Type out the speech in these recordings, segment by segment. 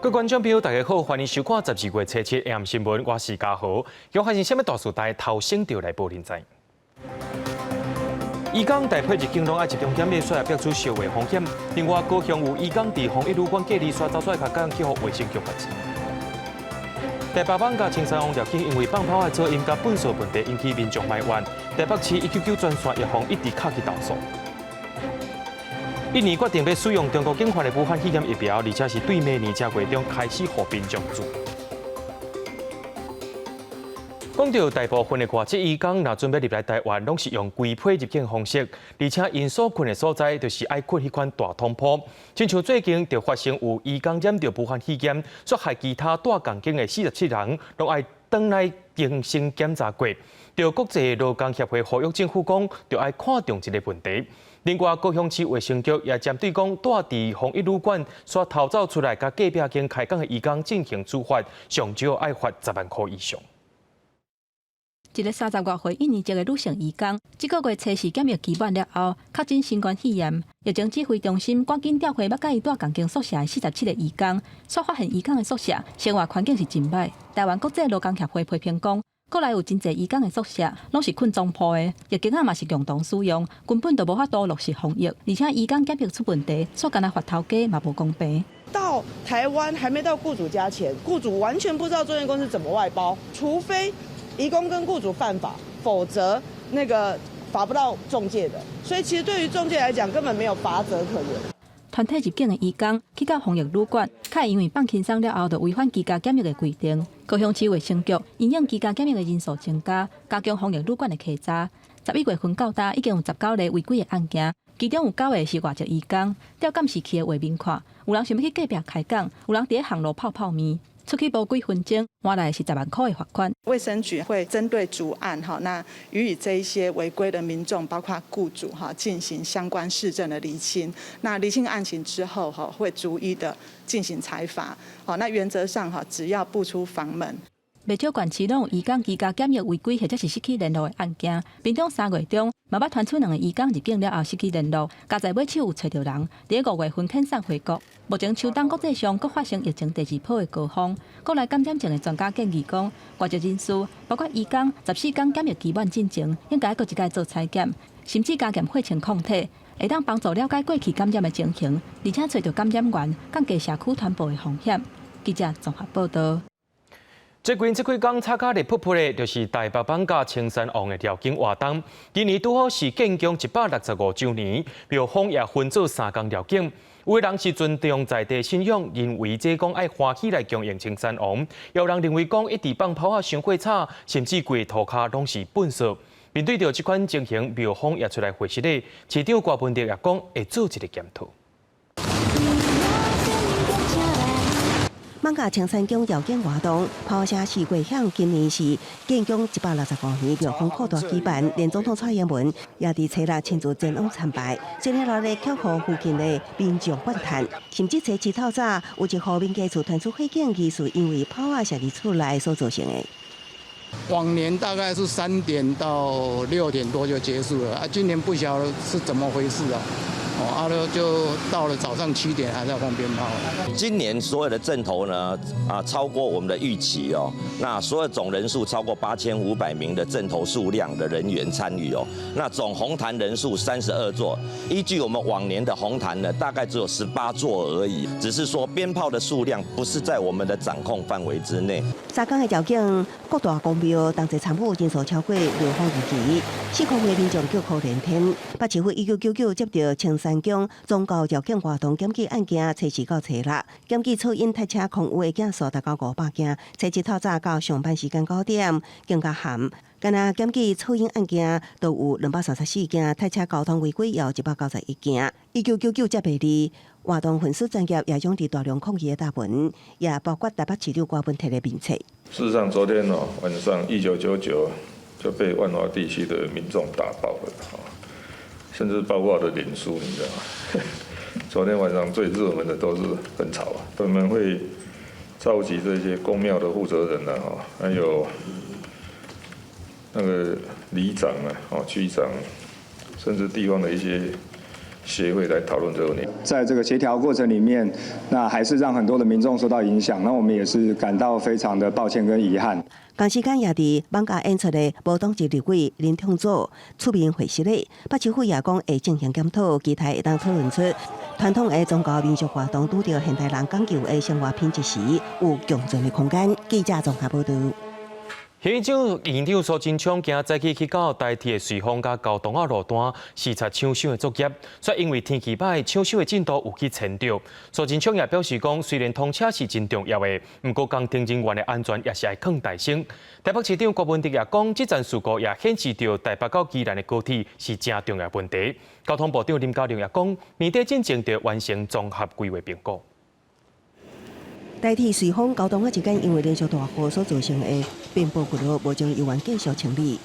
各位觀眾朋友，大家好，歡迎收看12月初七 AM 新聞，我是嘉豪。今發生啥物大事，帶頭先著來報恁知。移工台批入境攏愛集中檢疫，煞會爆出燒話風險。另外，高雄有移工佇防疫旅館隔離，煞走出來共工去予衛生局罰錢。台北艋舺青山王繞境因為放炮的噪音佮糞埽問題引起民眾埋怨。台北市199專線也予一直敲去投訴。印尼決定欲使用中國研發的武漢肺炎疫苗，而且是對明年正月中開始予民眾注。講著大部分的外籍移工，若準備入來台灣，攏是用規批入境方式，而且𪜶所睏的所在，就是愛睏彼款大通鋪。親像最近就發生有移工染著武漢肺炎，煞害其他蹛仝間的47人，攏愛轉來重新檢查過。著國際勞工協會呼籲政府講，著愛看重這个問題。另外，高雄市衛生局也針對講蹛佇防疫旅館煞逃走出來，共隔壁間開工的移工進行處罰，上少愛罰10萬箍以上。一个30外歲印尼籍的女性移工，這个月初四檢疫期滿了後，確診新冠肺炎。疫情指揮中心趕緊調回捌佮伊蹛仝間宿舍的47个移工，煞發現移工的宿舍生活環境是真䆀。台灣國際勞工協會批評講，國內有真濟移工的宿舍攏是睏床鋪的，疫間仔嘛是共同使用，根本就無法度落實防疫，而且移工檢疫出問題，煞干焦罰頭家嘛無公平。到台灣還沒到雇主家前，雇主完全不知道中介公司怎麼外包，除非移工跟雇主犯法，否則那個罰不到中介的。所以其實對於中介來講，根本沒有罰則可言。團體入境的移工去到防疫旅館，較會因為放輕鬆了後，就違反居家檢疫的規定。高雄市衛生局因應居家檢疫的人數增加，加強防疫旅館的稽查。11月份到今已經有19例違規的案件，其中有九个是外籍移工。調監視器的畫面看，有人想欲去隔壁開講，有人佇咧巷路泡泡麵。出去無幾分鐘，換來是10萬箍的罰款。衛生局會針對逐案哈，那予以這一些違規的民眾，包括雇主哈，進行相關事證的釐清。那釐清案情之後哈，會逐一的進行裁罰。好，那原則上哈，只要不出房門。袂少縣市攏有移工居家檢疫違規或者是失去聯絡的案件。屏東3月中，嘛捌傳出兩个移工入境了後失去聯絡，佳哉尾手有揣著人，佇咧5月份遣送回國。目前秋冬國際上閣發生疫情第二波的高峰，國內感染症的專家建議講，外籍人士包括移工，14天檢疫期滿進前，應該閣一擺做採檢，甚至加驗血清抗體，會當幫助了解過去感染的情形，而且揣著感染源，降低社區傳播的風險。記者綜合報導。最近這幾工炒甲熱噗噗的，就是台北艋舺青山王的繞境活動。今年拄好是建宮165週年，廟方也分做三工繞境。有的人是尊重在地信仰，認為這講愛歡喜來恭迎青山王；也有人認為講一直放炮仔傷過吵，甚至規塗跤攏是糞埽。面對著這款情形，廟方也出來回釋咧。市長郭文哲也講會做一个檢討。艋舺青山宮繞境活動，炮聲四月響，今年是建宮165年，廟方擴大舉辦，連總統蔡英文也佇初六親自前往參拜。這日落來卻予附近的民眾怨嘆，甚至初七透早有一戶民家厝傳出火警，疑似因為炮仔射佇厝內所造成的。往年大概是3點到6點多就結束了，啊，今年不曉得是怎麼回事啊。哦，啊，就到了早上7點還在放鞭炮。今年所有的陣頭呢，啊，超過我們的預期哦。那所有總人數超過8500名的陣頭數量的人員參與哦。那總紅壇人數32座，依據我們往年的紅壇呢，大概只有18座而已。只是說鞭炮的數量不是在我們的掌控範圍之內。三工的繞境，各大宮廟同齊參與人數超過廟方預期，四方的民眾叫苦連天。北市府1999接著青山宮宗教繞境活動檢舉案件，初四到初六，檢舉噪音、塞車、空污的件數達到500件。初七透早到上班時間9點，更加含。干焦檢舉噪音案件都有234件，塞車交通違規有191件。1999接袂離活動粉絲專頁也湧佇大量抗議的大文，也包括台北市長郭文鐵的面冊。事實上，昨天哦晚上1999就被萬華地區的民眾打爆了，甚至包括我的臉書，你知道嗎？昨天晚上最熱門的都是很吵啊，我們會召集這些宮廟的負責人呢，哈，還有那個里長啊，哦區長，甚至地方的一些縣協會來討論這個問題。在這個協調過程裡面，那還是讓很多的民眾受到影響，那我們也是感到非常的抱歉跟遺憾。同時間也佇網咖演出的無黨籍立委林昶佐出面回釋咧，北市府也講會進行檢討，期待會當討論出傳統的宗教民俗活動拄著現代人講究的生活品質時，有共存的空間。記者綜合報導。縣長縣長蘇貞昌今早起去到台鐵瑞芳佮高洞仔路段視察搶修的作業，卻因為天氣䆀，搶修的進度有去延著。蘇貞昌也表示講，雖然通車是真重要的，毋過工程人員的安全也是愛囥大先。台北市長柯文哲也講，這場事故也顯示著台北到宜蘭的高鐵是誠重要問題。交通部長林佳龍也講，年底進前就完成綜合規劃評估。台鐵瑞芳高洞仔之間，因為連續大雨所造成的邊坡滑落，目前猶原繼續清理。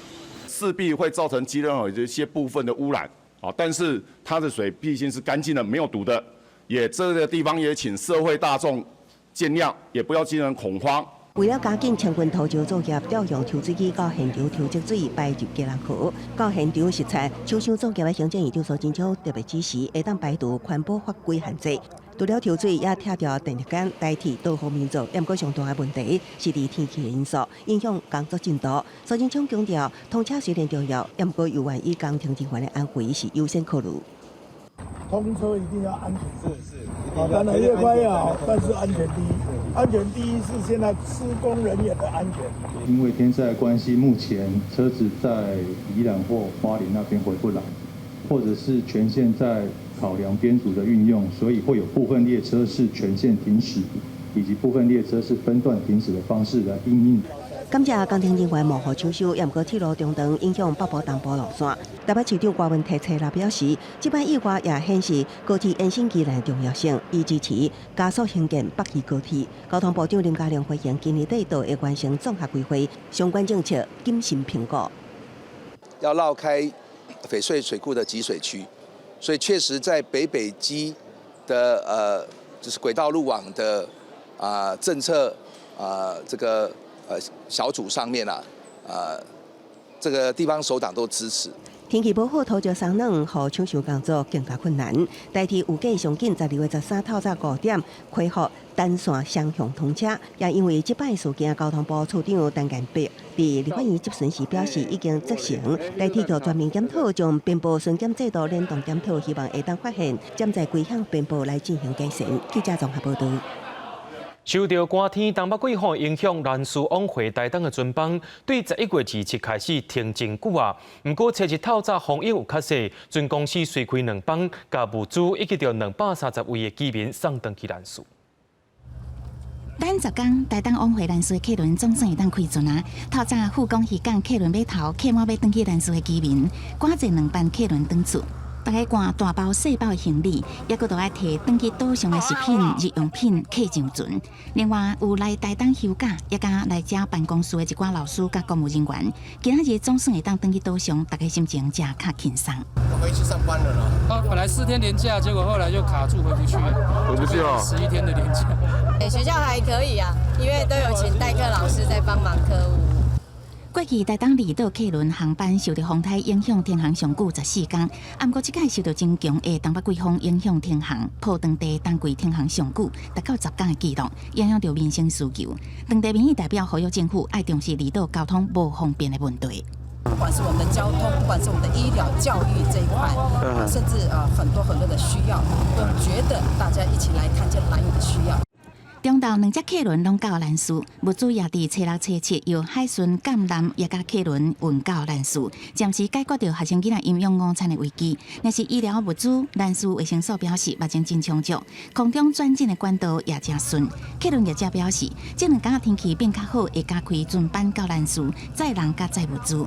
勢必會造成基隆河有一些部分的污染，啊，但是它的水畢竟是乾淨的，沒有毒的，也這個地方也請社會大眾見諒，也不要進行恐慌。為了加緊清運土石作業，調用抽水機到現場抽積水排入基隆河。到現場視察搶修作業的行政院長蘇貞昌特別指示，會當排除環保法規限制。除了抽水，也拆掉電力桿代替多方面做。毋過上大的問題是佇天氣的因素影響工作進度。蘇貞昌強調，通車雖然重要，毋過猶原以工程人員的安危是優先考慮。通車一定要安全，是是，好，當然越快越好，但是安全第一，安全第一是現在施工人員的安全。因為天災的關係，目前車子在宜蘭或花蓮那邊回不來，或者是全線在考量編組的運用，所以會有部分列車是全線停駛，以及部分列車是分段停駛的方式來因應。感謝工程人員冒雨搶修，也毋過鐵路中斷影響北部東部路線。台北市長柯文哲冊表示，這擺意外也顯示高鐵延伸宜蘭的重要性，伊支持加速興建北宜高鐵。交通部長林佳龍回應，今年底就會完成綜合規劃相關政策，謹慎評估。要繞開翡翠水庫的集水區，所以確實在北北基的就是軌道路網的啊政策啊這個小組上面啊，這個地方首長都支持。天氣無好，土石鬆軟，予搶修工作更加困難。台鐵預計上緊12月13透早5點恢復單線雙向通車，也因為這擺事件，交通部處長陳建鉑佇立法院質詢時表示，已經責成台鐵局全面檢討，將編簿巡檢制度聯動檢討，希望會當發現潛在危險編簿來進行改善。記者綜合報導。受著寒天東北季風影響，蘭嶼往回台東的船班對11月27開始停真久啊。毋過初一透早風雨有較細，船公司隨開兩班，共物資以及著230位的居民送轉去蘭嶼。等10工，台東往回蘭嶼的客輪總算會當開船啊！透早富岡漁港客輪碼頭客滿欲轉去蘭嶼的居民，趕坐兩班客輪轉厝。逐家攜大包細包的行李，猶閣著愛提轉去島上的食品、日用品客上船。另外，有來台東休假，抑加來遮辦公室的一寡老師佮公務人員，今仔日總算會當轉去島上，逐家心情誠較輕鬆。回去上班了啦。啊，本來4天連假，結果後來就卡住回不去。回不去哦。11天的連假。學校還可以啊，因為都有請代課老師在幫忙課務。過去台東離島客輪航班受著風颱影響停航上久14工，毋過這擺受著真強的東北季風影響停航，破當地冬季停航上久達到10工的紀錄，影響著民生需求。當地民意代表呼籲政府愛重視離島交通無方便的問題。不管是我們的交通，不管是我們的醫療、教育這一塊，甚至很多很多的需要，都覺得大家一起來看見蘭嶼的需要。中晝兩隻客輪攏到蘭嶼，物資也佇初六、初七由海巡艦艦抑佮客輪運到蘭嶼，暫時解決著學生囡仔營養午餐的危機。若是醫療物資，蘭嶼衛生所表示目前真充足，空中轉進的管道也誠順。客輪業者表示，這兩工天氣變較好，會加開船班到蘭嶼，載人佮載物資。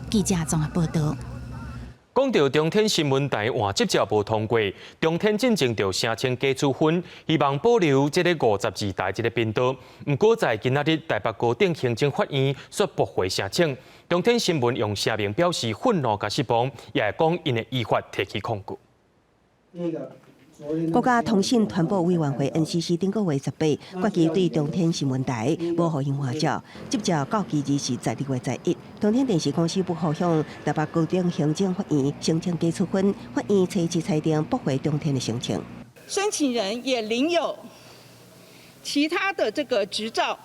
記者綜合報導。講著中天新聞台換執照無通過，中天進前就聲稱假處分，希望保留這个52台這个頻道。毋過在今仔日台北高等行政法院煞駁回聲請，中天新聞用聲明表示憤怒佮失望，也會講𪜶會依法提起抗告。國家通訊傳播委員會 NCC 頂個月18決議對中天新聞台無予𪜶換照，執照到期日是12月11。中天電視公司不服向台北高等行政法院申請解處分，法院初次裁定駁回中天的申請。申請人也領有其他的這個執照，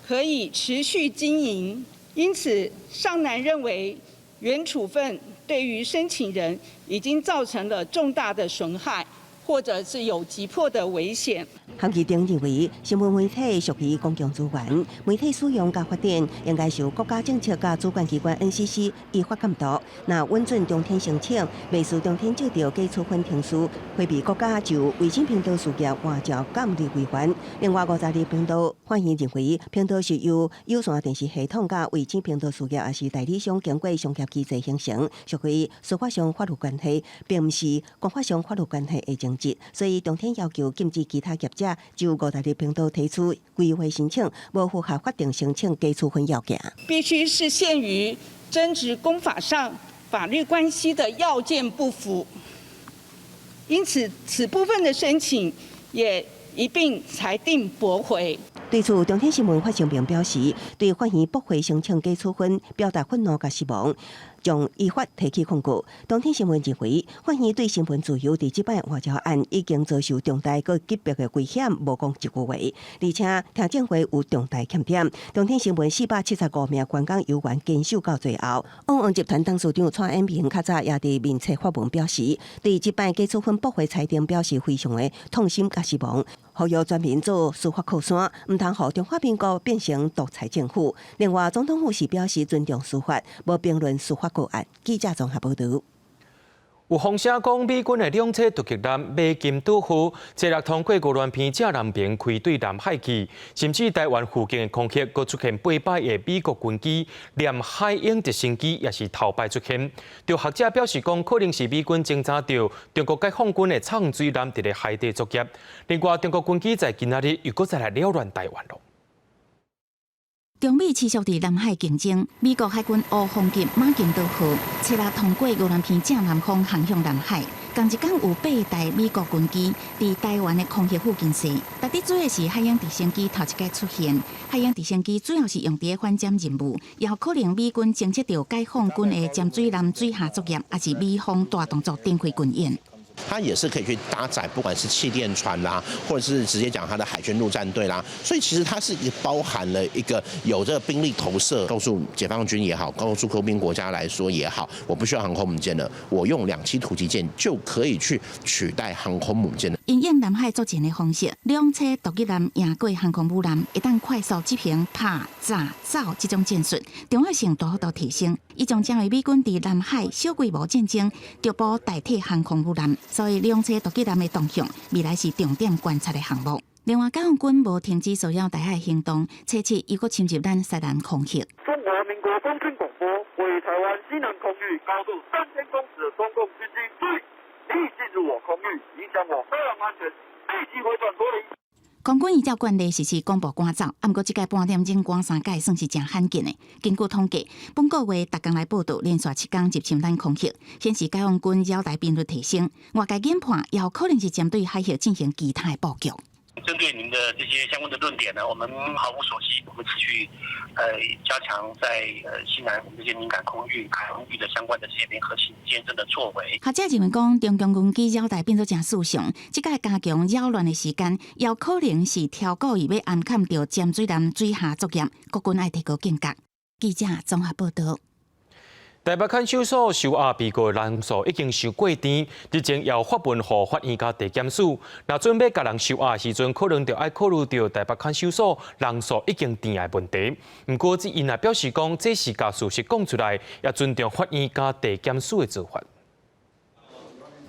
可以持續經營，因此尚難認為原處分對於申請人已經造成了重大的損害，或者是有急迫的危險。韓其中認為，新聞媒體屬於公共資源，媒體使用佮發展應該受國家政策佮主管機關 NCC 依法監督。若允准中天申請，袂輸中天照著解處分程序，迴避國家就衛星頻道事業換照監理規範。另外，52頻道法院認為，頻道是由有線電視系統佮衛星頻道事業，抑是代理商經過商業機制形成，屬於私法上法律關係，並毋是公法上法律關係的性質。所以，中天要求禁止其他業者就52頻道提出歸回申請，無符合法定申請解處分要件。必須是限於爭執公法上法律關係的要件不符，因此此部分的申請也一併裁定駁回。對此，中天新聞發聲明表示，對法院駁回申請解處分表達憤怒佮失望，將依法提起控告。中天新聞認為，法院對新聞自由佇這擺換照案已經遭受重大閣急迫的危險，無講一句話，而且聽證會有重大欠點。中天新聞475名員工猶原堅守到最後。旺旺集團董事長蔡衍明較早也佇面冊發文表示，對這擺解處分駁回裁定表示非常的痛心佮失望，呼籲全民做司法靠山，毋通予中華民國變成獨裁政府。另外，總統府是表示尊重司法，無評論司法個案。記者綜合報導。有風聲講，美軍的兩棲突擊艦馬金島號，昨日通過鵝鑾鼻正南邊開對南海去，甚至台灣附近的空域，閣出現八擺的美國軍機，連海鷹直升機也是頭擺出現。著學者表示講，可能是美軍偵查著中國解放軍的藏水艦佇咧海底作業。另外，中國軍機在今仔日又閣再來擾亂台灣囉。中美持續佇南海競爭，美國海軍烏風級馬金島號，昨日通過鵝鑾鼻正南方航向南海，仝一工有八台美國軍機佇台灣的空域附近踅。值得注意的是，海鷹直升機頭一擺出現，海鷹直升機主要是用佇咧反潛任務，也可能美軍偵測著解放軍的潛水艦水下作業，抑是美方大動作展開軍演。它也是可以去搭載，不管是氣墊船啦，或者是直接講它的海軍陸戰隊啦，所以其實它是包含了一個有這個兵力投射，告訴解放軍也好，告訴周邊國家來說也好，我不需要航空母艦了，我用兩棲突擊艦就可以去取代航空母艦。因應南海作戰的方式，兩棲突擊艦贏過航空母艦，會當快速執行拍、炸、走這種戰術，重要性大幅度提升。伊將成為美軍佇南海小規模戰爭逐步代替航空母艦，所以兩棲突擊艦的動向未來是重點觀察的項目。另外，解放軍無停止騷擾台海行動，初七又閣侵入咱西南空域。中華民國通訊廣播位於臺灣西南空域高度3000公尺的中共軍機，注意，你已進入我空域，影響我飛航安全，立即回轉脫離。空軍依照慣例實施廣播趕走，毋過這擺半點鐘趕三擺算是誠罕見的。根據統計，本個月逐工來報導連續7工入侵咱空域，顯示解放軍擾台頻率提升。外界研判，也有可能是針對海峽進行其他的布局。針對您的這些相關的論點呢，我們毫無所悉，我們持續加強在西南這些敏感空域、海空域的相關的這些聯合監偵的作為。學者認為講，中共軍機擾台變做誠時常，這擺加強擾亂的時間，也可能是挑故意欲暗崁著潛水艦水下作業，國軍愛提高警覺。記者綜合報導。台北看守所收押被告人數已經傷過甜，日前又發文予法院佮地檢署，若準備共人收押時陣，可能就愛考慮著台北看守所人數已經甜的問題。毋過，𪜶也表示講，這是共事實講出來，也尊重法院佮地檢署的做法。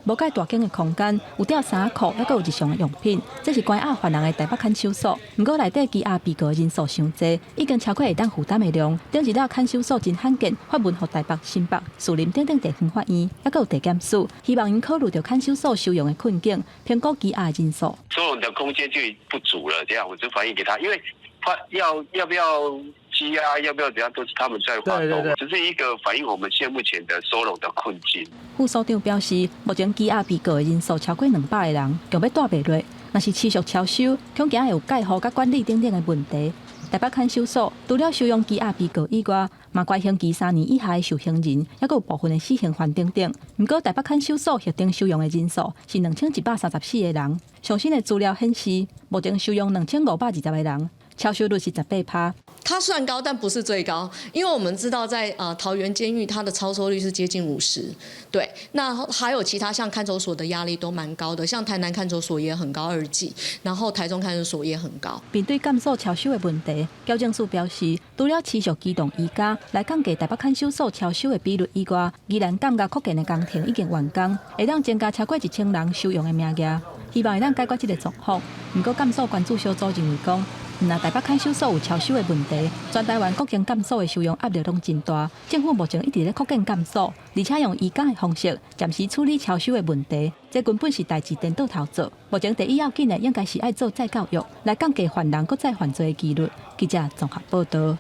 無蓋大間的空間，有吊衫褲，猶閣有日常的用品。這是關押犯人的台北看守所。毋過內底羈押被告人數傷濟，已經超過會當負擔的量。頂一日看守所真罕見，發文予台北、新北、士林等等地方法院，猶閣有地檢署，希望𪜶考慮著看守所收容的困境，評估羈押人數。收容的空間就不足了，這樣我就反映給他，因為他要不要羈押，要不要怎樣，都是他們在發動，只是一個反映我們現目前的收容的困境。副所長表示，目前羈押被告的人數超過200個人，強欲帶袂落。若是持續超收，恐驚會有蓋護佮管理等等的問題。台北看守所除了收容羈押被告以外，嘛關刑期3年以下的受刑人，抑閣有部分的死刑犯等等。毋過台北看守所核定收容的人數是2134個人，上新的資料顯示，目前收容2520個人，超收率是18%。它算高，但不是最高，因為我們知道在桃園監獄，它的超收率是接近50，對。那還有其他像看守所的壓力都蠻高的，像台南看守所也很高2級，然後台中看守所也很高。面對監所超收的問題，矯正署表示，除了持續機動移監來降低台北看守所超收的比率以外，宜蘭監獄擴建的工程已經完工，會當增加超過1000人收容的名額，希望會當解決這個狀況。毋過監所關注小組認為講，毋但台北看守所有超收的問題，全台灣各間監所的收容壓力攏真大。政府目前一直咧擴建監所，而且用移監的方式暫時處理超收的問題，這根本是代誌顛倒頭做。目前第一要緊的應該是愛做再教育，來降低犯人閣再犯罪的幾率。記者綜合報導。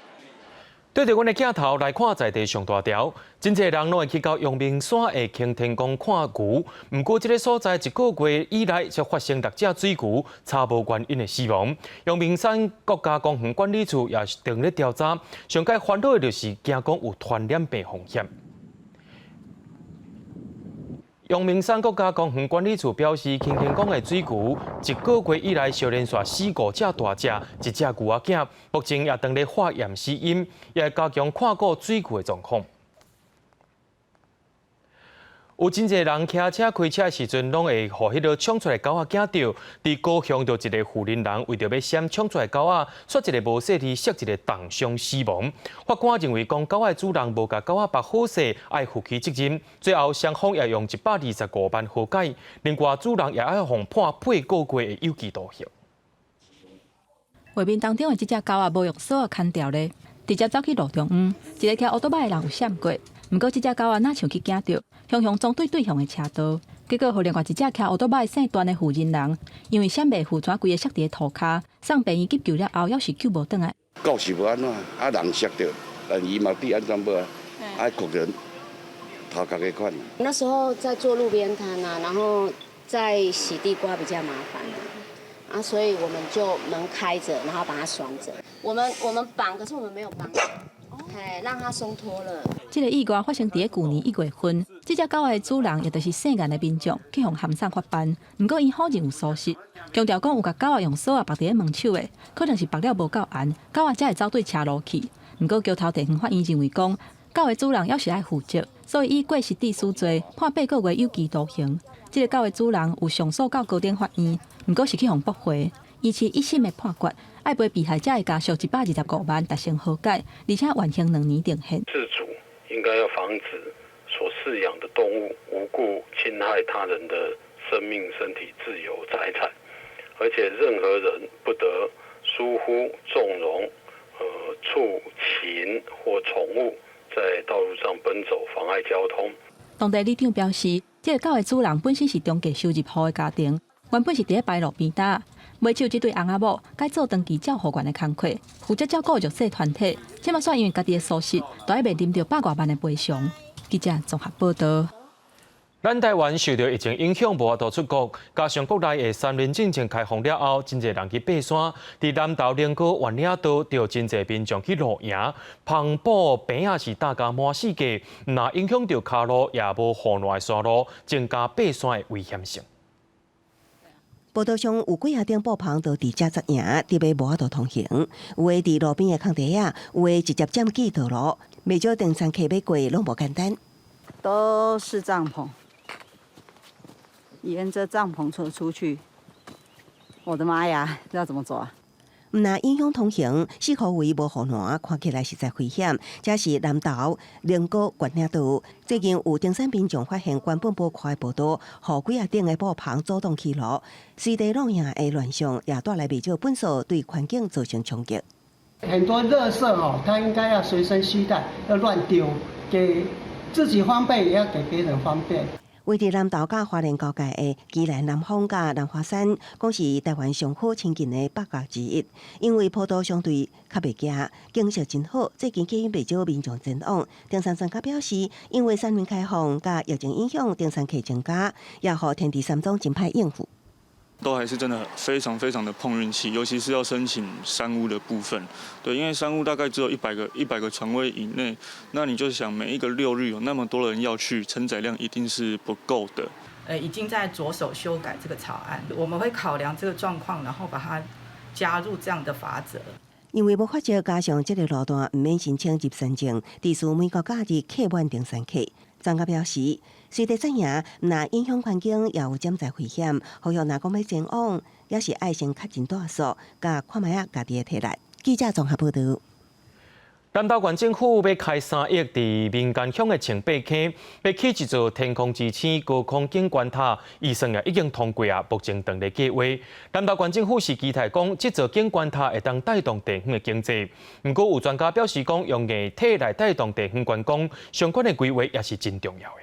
對著阮的鏡頭來看，在地上大條，真濟人攏會去到陽明山的擎天崗看牛。毋過，這个所在一個月以來，才發生六隻水牛查無原因的死亡。陽明山國家公園管理處也是正咧調查，上蓋煩惱的就是驚講有傳染病風險。陽明山國家公園管理處表示，擎天崗的水牛一個月以來，相連續死五隻大隻，一隻牛仔囝，目前也正咧化驗死因，也加強看顧水牛的狀況。有真濟人騎車開車的時陣，攏會予彼个衝出來狗仔驚著。佇高雄就一個婦人人為著欲閃衝出來狗仔，煞一个無細膩摔一个重傷死亡。法官認為講狗仔的主人無共狗仔縛好勢，愛負起責任。最後雙方也用125萬和解。另外主人也愛予判8個月的有期徒刑。畫面當中的這隻狗仔無用索仔牽牢咧，直接走去路中央，一个騎烏托邦的人有閃過。毋過，這隻狗仔若像去驚著，雄雄撞對對向的車道，結果予另外一隻騎烏托邦姓段的婦人人，因為閃袂赴，怎規个摔佇咧塗跤，送病院急救了後，猶是救無轉來。狗是無按怎，啊人摔著，但伊嘛佇按怎無啊？啊，哭著頭殼个款。那時候在做路邊攤啊，然後在洗地瓜比較麻煩啊，所以我們就門開着，然後把它拴着。我們綁，可是我們沒有綁。嘿，讓它鬆脫了。這个意外發生佇咧舊年1月份，這隻狗的主人也就是姓顏的民眾，去予函送法辦。毋過伊否認有疏失，強調講有共狗仔用索仔縛佇咧門手的，可能是縛了無夠絚，狗仔才會走對車路去。毋過橋頭地方法院認為講，狗的主人猶是愛負責，所以以過失致死罪判八個月有期徒刑。這个狗的主人有上訴到高等法院，毋過是去予駁回。維持一審的判決，愛賠被害者的家屬125萬達成和解，而且緩刑2年定讞。飼主應該要防止所飼養的動物無故侵害他人的生命、身體、自由、財產，而且任何人不得疏忽縱容畜禽或寵物在道路上奔走，妨礙交通。當地里長表示，這个狗的主人本身是中低收入戶的家庭，原本是佇咧排路邊搭。買手這對翁仔某改做長期照護員的工課，負責照顧弱勢團體。這馬煞因為家己的疏失，都愛面臨著百外萬的賠償。記者綜合報導。咱台灣受著疫情影響，無法度出國，加上國內的三免政策開放了後，真濟人去爬山。佇南投苓高苑嶺道，就真濟民眾去露營，帆布棚仔是搭甲滿四界，毋但影響著跤路，也無護欄的山路，增加爬山的危險性。步道上有幾仔頂布棚都佇遮紮營，特別無法度通行。有的佇路邊的空地仔，有的直接佔據道路，袂少登山客欲過攏無簡單。都是帳篷，沿着帳篷走出去。我的媽呀，這要怎麼走啊？毋但影響通行，四箍圍無護欄，看起來實在危險。這是南投苓高苑嶺道，最近有登山民眾發現原本無寬的步道，予幾仔頂的布棚阻擋去路，隨地露營的亂象也帶來袂少糞掃對環境造成衝擊。很多垃圾哦，他應該要隨身攜帶，要亂丟，給自己方便，也要給別人方便。位佇南投佮花蓮交界的宜蘭南峰佮南華山，講是台灣上好親近的八岳之一。因為坡度相對較袂驚，景色真好。最近吸引袂少民眾前往。登山專家表示，因為山門開放佮疫情影響，登山客增加，也予天池山莊真歹應付。都還是真的非常非常的碰運氣，尤其是要申請山屋的部分。對，因為山屋大概只有一百個床位以內，那你就想每一個六日有那麼多人要去，承載量一定是不夠的。已經在着手修改這個草案，我們會考量這個狀況，然後把它加入這樣的罰則。因為無法則，加上這個路段毋免申請入山證，致使每個假日客滿登山客。專家表示，隨地紮營，毋但影響環境，也有潛在危險。呼籲若講欲前往，也是愛先確認住宿，佮看覓仔家己的體力。記者綜合報導。南投縣政府欲開3億，佇民間鄉的松柏坑，欲起一座天空之星高空景觀塔，預算也已經通過啊，目前正佇計畫。南投縣政府是期待講，這座景觀塔會當帶動地方的經濟。毋過有專家表示講，用硬體來帶動地方觀光，相關的規劃也是真重要的。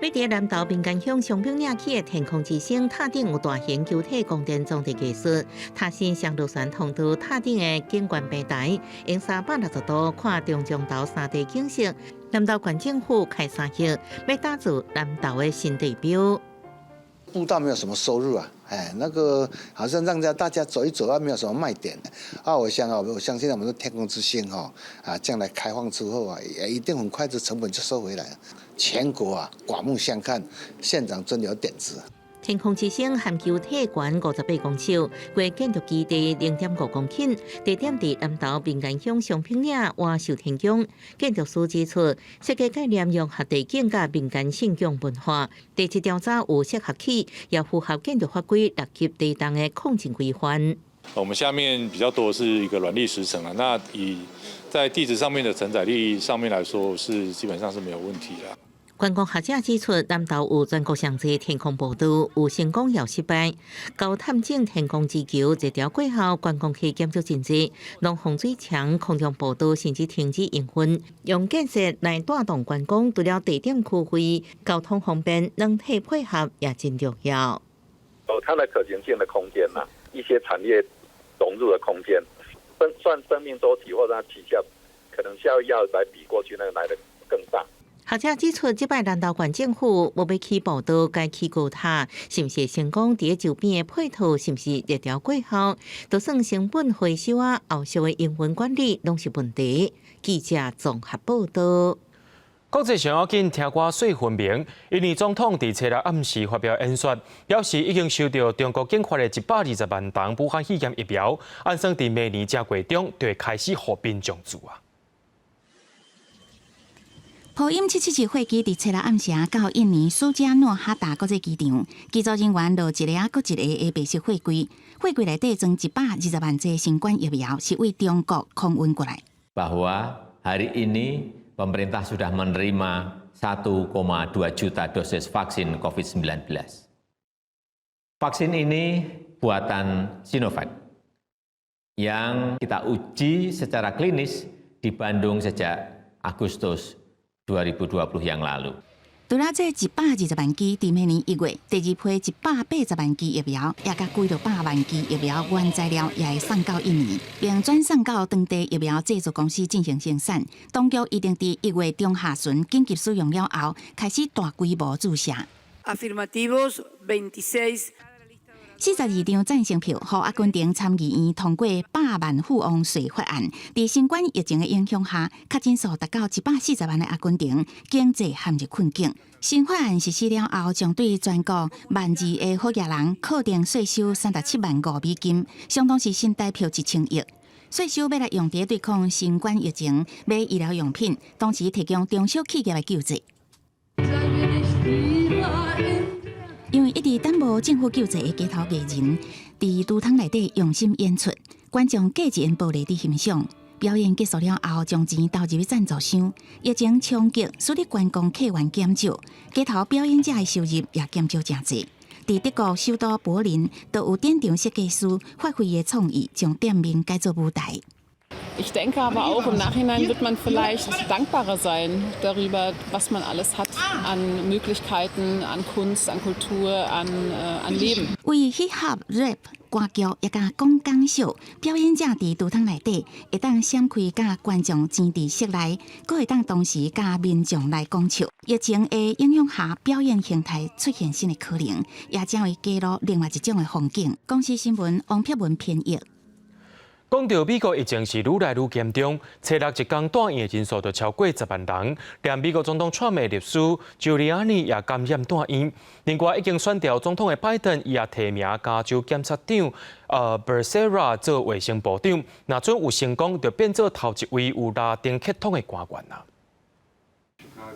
位佇南投民間鄉松柏嶺起的天空之星塔頂有大型球體光電裝置藝術，塔身雙螺旋通道塔頂的景觀平台，用360度看中彰投三地景色。南投縣政府開3億，欲打造南投的新地標。步道沒有什麼收入啊，哎，那個好像讓大家走一走啊，沒有什麼賣點。啊，我想啊，我相信我們的天空之星哈，啊，將來開放之後啊，也一定很快就成本就收回來了。全國啊，刮目相看，縣長真有點子。天空之星含球體懸58公尺，規建築基地0.5公頃，地點佇南投民間鄉松柏嶺倚秀天宮。建築師指出，設計概念融合地景佮民間信仰文化，地質調查有適合起，也符合建築法規6級地動的抗震規範。我們下面比較多是一個軟礫石層啊，那以在地質上面的承載力上面來說，是基本上是沒有問題的。觀光學者指出，南投有全國上濟天空步道，有成功也有失敗。高探井天空之球熱潮過後，觀光客減少真濟，農洪水牆、空中步道甚至停止營運。用建設來帶動觀光，除了地點區位、交通方便，軟體配合也真重要。有它的可行性的空間嘛，一些產業融入的空間，算生命週期或者它起效，可能效益要來比過去那個來得更大。學者指出，這擺南投縣政府無欲起步道，改起高塔，是毋是成功？佇周邊的配套是毋是熱潮過後，就算成本回收啊，後續的營運管理攏是問題。記者綜合報導。國際上要緊聽歌稅分明，印尼總統佇初六暗時發表演說，表示已經收到中國研發的120萬劑武漢肺炎疫苗，按算佇明年正月中就會開始予民眾注啊。波音777貨機佇初六暗時到印尼蘇加諾哈達國際機場，機組人員落一个啊，閣一个的白色貨櫃，貨櫃內底裝120萬劑新冠疫苗，是對中國空運過來。 Bahwa hari ini pemerintah sudah menerima 1,2 juta dosis vaksin COVID-19. Vaksin ini buatan Sinovac yang kita uji secara klinis di Bandung sejak Agustus 2020 yang lalu. 除了這120萬劑，佇明年1月，第二批180萬劑疫苗，也佮幾落百萬劑疫苗原材料也會送到印尼，並轉送到當地疫苗製造公司進行生產。當局一定佇1月中下旬緊急使用了後，開始大規模注射。 Afirmativos 26. 42張贊成票，予阿根廷參議院通過百萬富翁稅法案。佇新冠疫情的影響下，確診數達到140萬的阿根廷經濟陷入困境。新法案實施了後，將對全國1.2萬個好額人課徵稅收37.5萬美金，相當是新台票1000億。稅收欲來用佇對抗新冠疫情、買醫療用品，同時提供中小企業的救濟。因為一直等無政府救濟的街頭藝人，佇櫥窗內底用心演出，觀眾隔一塊玻璃佇欣賞。表演結束了後，將錢投入去贊助箱。疫情衝擊使得觀光客源減少，街頭表演者的收入也減少誠濟。佇德國首都柏林，都有展場設計師發揮的創意，將店面改做舞台。Ich denke aber auch, im Nachhinein wird man vielleicht dankbarer sein darüber, was man alles hat an Möglichkeiten, an Kunst, an Kultur, an Leben. 為 hip hop rap 歌劇，也佮講講笑，表演者佇櫥窗內底會當閃開佮觀眾擠佇室內，閣會當同時佮民眾來講笑。疫情的影響下，表演形態出現新的可能，也成為街路另外一種的風景。公視新聞王碧文編譯。講到美國疫情是愈來愈嚴重，初六一工蹛院的人數就超過10萬人，連美國總統川普的律師朱利安尼也感染蹛院。另外，已經選著總統的拜登，伊也提名加州檢察長Becerra 做衛生部長，若準有成功，就變做頭一位有拉丁血統的官員啦。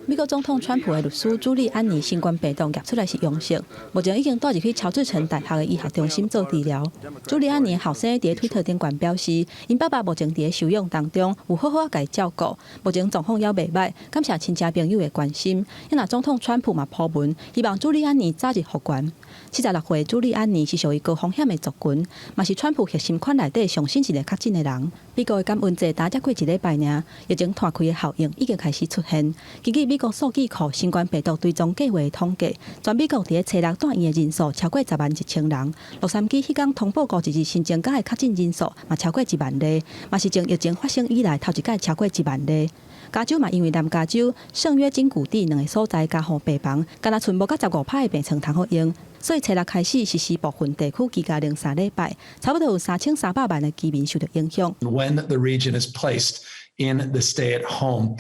美國總統川普的律師朱利安尼新冠病毒驗出來是陽性，目前已經帶入去喬治城大學的醫學中心做治療。朱利安尼後生佇推特頂懸表示，𪜶爸爸目前佇休養當中，有好好共伊照顧，目前狀況猶袂䆀，感謝親戚朋友的關心。若總統川普嘛 po 文，希望朱利安尼早日復原。76歲朱利安尼是屬於高風險的族群，嘛是川普核心圈內底上新一個確診的人。美國的感恩節才過一禮拜爾，疫情拖開的效應已經開始出現。根據美國數據庫新冠病毒追蹤計劃統計，全美國佇咧初六蹛院的人數超過10萬1千人。洛杉磯彼工通報五一日新增加的確診人數嘛超過1萬例，嘛是從疫情發生以來頭一擺超過1萬例。加州嘛因為南加州聖約金谷地兩个所在加護病房，敢若賰無夠15%的病床通好用，所以初六開始實施部分地區居家令3禮拜，差不多有3300萬的居民受到影響。 When the region is placed in the stay-at-home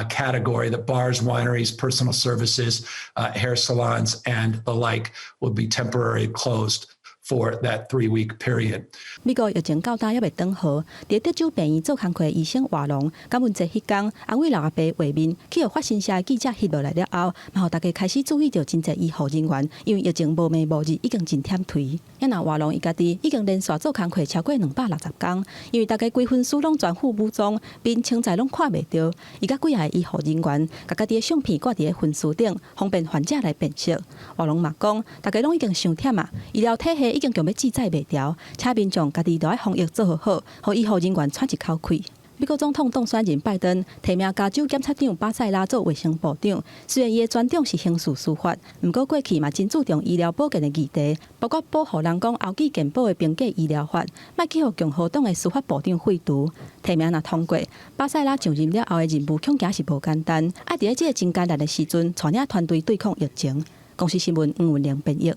category, the bars, wineries, personal services, hair salons, and the like will be temporarily closed for that 3-week period. 美國疫情到今猶未轉好，佇德州病院做工課的醫生華龍，感恩節彼工，安慰老阿伯畫面，去予法新社的記者翕落來了後，嘛予大家開始注意著真濟醫護人員，因為疫情無暝無日，已經真忝頹。若華龍伊家己已經連續做工課超過260工，因為大家規身軀攏全副武裝，面穿在攏看袂著。伊佮幾个醫護人員，共家己的相片掛佇咧分屍頂，方便患者來辨識。華龍嘛講，大家攏已經傷忝啊，醫療體系已經強欲制裁袂牢，請民眾家己著愛防疫做好好，予醫護人員喘一口氣。美國總統當選人拜登提名加州檢察長巴塞拉做衛生部長，雖然伊的專長是刑事司法，毋過過去嘛真注重醫療保健的議題，包括保護人講後繼健保的平價醫療法，莫去予共和黨的司法部長廢除。提名若通過，巴塞拉上任了後的任務恐驚是無簡單，愛佇咧這个真艱難的時陣，帶領團隊對抗疫情。公視新聞黃文玲編譯。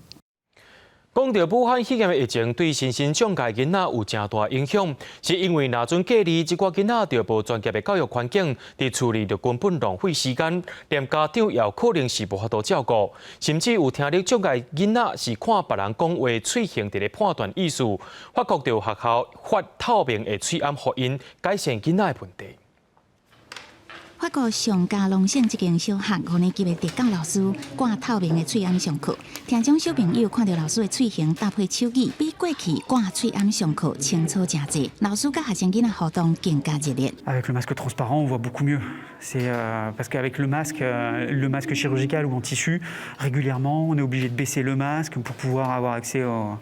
講著武漢肺炎的疫情對身心障礙囡仔有誠大影響，是因為若準隔離，這寡囡仔就無專業的教育環境，佇厝裡就根本浪費時間，連家長也有可能是無法度照顧，甚至有聽力障礙囡仔是看別人講話喙型佇咧判斷意思。法國就學校發透明的喙罨予𪜶，改善囡仔的問題。法國上加農省這間小學五年級的特教老師掛透明的喙罨上課，聽障小朋友看著老師的喙型搭配手語，比過去掛喙罨上課清楚誠濟。老師佮學生囡仔互動更加熱烈。 Avec le masque transparent, on voit beaucoup mieux. C'est parce qu'avec le masque chirurgical ou en tissu, régulièrement, on est obligé de baisser le masque pour pouvoir avoir accès au.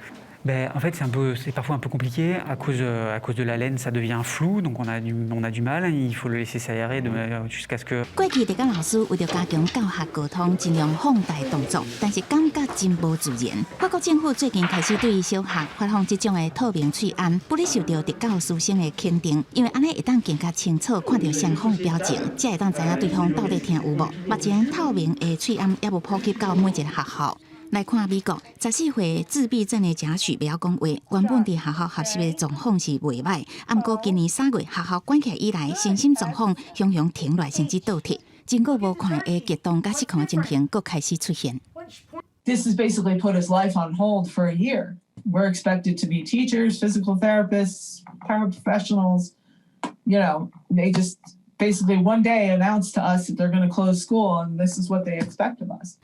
Ben, en fait, c'est parfois un peu compliqué à cause de la laine, ça devient flou, donc on a du mal. Il faut le laisser s'aérer jusqu'à ce que. 過去特教老師為著加強教學溝通，盡量放大動作，但是感覺真無自然。法國政府最近開始對小學發放這種的透明喙罨，不哩受著特教師生的肯定，因為按呢會當更加清楚看著雙方的表情，才會當知影對方到底聽有無。目前透明的喙罨猶無普及到每一個學校。來看美國，14歲自閉症的賈許袂曉講話，原本佇學校學習的狀況是袂䆀，毋過今年3月學校關起來以來，身心狀況雄雄停落來，甚至倒退，真久無看的激動佮失控的情形，閣開始出現。 This has basically put his life on hold for a year. We're expected to be teachers, physical therapists, paraprofessionals. They just basically one day announced to us that they're going to close school, and this is what they expect of us.